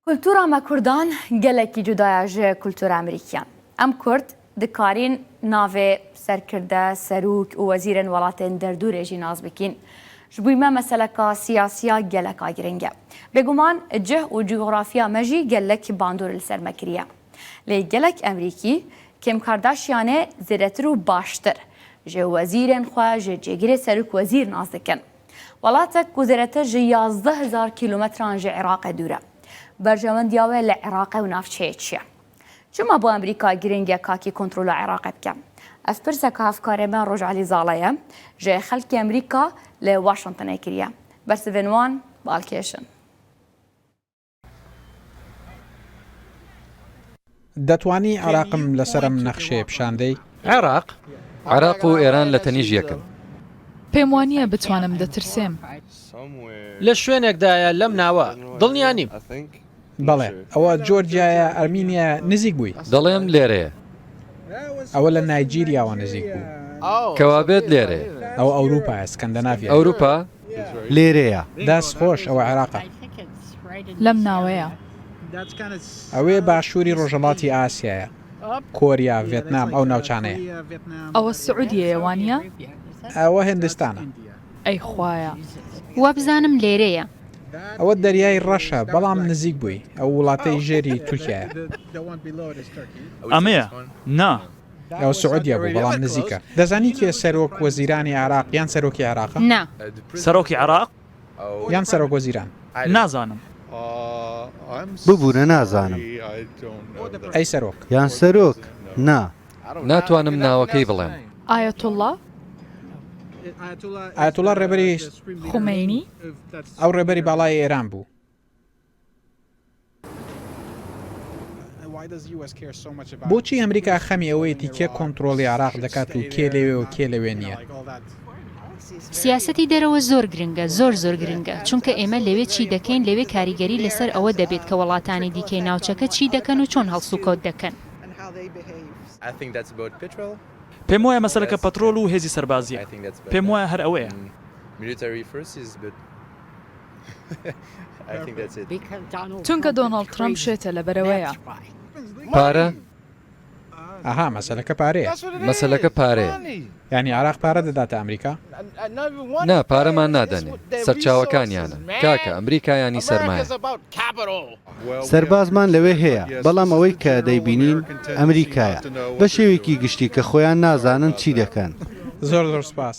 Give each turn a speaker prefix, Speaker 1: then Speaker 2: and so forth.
Speaker 1: Kultura me Kurdan gelekî cuda ye ji kultura Amerîkiyan. Em Kurd dikarîn navê serkirde, serok û wezîrên welatên derdorê jî nas bikîn. Ji bo me meseleka siyasiya geleka giring e. Bêguman cih û cografya me jî gelek bandor li ser me kiriye. Lê gelek Amerîkî Kim Kardashianê zêdetir û baştir ji wezîrên xwe, ji cêgirê serokwezîr nas dikin. Welatek ku zêdetir ji 11,000 kîlometran ji Iraqê dûr e. Berjewendiya wê li Iraqê û navçeyê çi ye? Çima bo Amerîka girîng e kakî kontrola Iraqê bike? Ev pirseka hevkarê me Roj Elî Zale ye ji xelkê Amerîka li Washingtonê kiriye. Bersivên wan balkêş in.
Speaker 2: دەتوانی عێراقم لەسەر ئەم نەخشەیە پیشان دەی؟
Speaker 3: عێراق؟
Speaker 4: عێراق و ئێران لە تەنیش یەکن.
Speaker 5: پێم وانییە بتوانم، دەترسێم.
Speaker 3: لە شوێنێکدایە لەم ناوە، دڵنیا نیم.
Speaker 2: بەڵێ، ئەوە جۆرجیایە، ئەرمینیایە، نزیک بووی.
Speaker 4: دەڵێم لێرەیە.
Speaker 2: ئەوە لە نایجیریاوە نزیک بوو.
Speaker 4: کەوابێت لێرەیە.
Speaker 2: ئەوە ئەوروپایە، سکەندەناڤیایە.
Speaker 4: ئەوروپا؟
Speaker 6: لێرەیە.
Speaker 2: دەست خۆش، ئەوە عێراقە.
Speaker 5: لەم ناوەیە.
Speaker 2: ئەوێ باشووری ڕۆژهەڵاتی ئاسیایە، کۆریا، ڤێتنام، ئەو ناوچانەیە.
Speaker 5: ئەوە سعودیەیە، وانییە؟
Speaker 2: ئەوە هیندستانە.
Speaker 5: ئەی خوایە.
Speaker 7: وابزانم لێرەیە.
Speaker 2: ئەوە دەریای ڕەشە، بەڵام نزیک بووی. ئەو وڵاتەی ژێری تورکیایە.
Speaker 8: ئەمەیە؟ نا.
Speaker 2: ئەوە سعودیە بوو، بەڵام نزیکە. دەزانی کێ سەرۆک وەزیرانی عێراق یان سەرۆکی عێراقە؟
Speaker 7: نا.
Speaker 8: سەرۆکی عێراق؟
Speaker 2: یان سەرۆک وەزیران؟
Speaker 8: نازانم.
Speaker 6: ببورە نازانم.
Speaker 2: ئەی سەرۆک؟
Speaker 6: یان سەرۆک؟ نا.
Speaker 4: ناتوانم ناوەکەی بڵێم.
Speaker 5: ئایەتوڵڵا؟
Speaker 2: ئایەتوڵڵا ڕێبەری.
Speaker 5: خومەینی؟
Speaker 2: ئەو ڕێبەری باڵای ئێران بوو. بۆچی ئەمریکا خەمی ئەوەیەتی کێ کۆنتڕۆڵی عێراق دەکات و کێ لەوێ و کێ لەوێ نییە؟
Speaker 7: سیاسەتی دەرەوە زۆر گرنگە، زۆر زۆر گرنگە، چونکە ئێمە لەوێ چی دەکەین لەوێ کاریگەری لەسەر ئەوە دەبێت کە وڵاتانی دیکەی ناوچەکە چی دەکەن و چۆن هەڵسوکەوت دەکەن.
Speaker 8: پێم وایە مەسەلەکە پەترۆل و هێزی سەربازییە. پێم وایە هەر ئەوەیە.
Speaker 5: چونکە دۆناڵد ترەمپ شێتە لەبەرئەوەیە.
Speaker 4: پارە؟
Speaker 2: ئەها مەسەلەکە پارەیە.
Speaker 4: مەسەلەکە پارەیە.
Speaker 2: یانی عێراق پارە دەداتە ئەمریکا؟
Speaker 4: نا پارەمان نادەنێ. سەرچاوەکانیانە. کاکە ئەمریکا یانی سەرمایە.
Speaker 6: سەربازمان لەوێ هەیە، بەڵام ئەوەی کە دەیبینین ئەمریکایە. بە شێوەیەکی گشتی کە خۆیان نازانن چی دەکەن.
Speaker 2: زۆر زۆر سوپاس.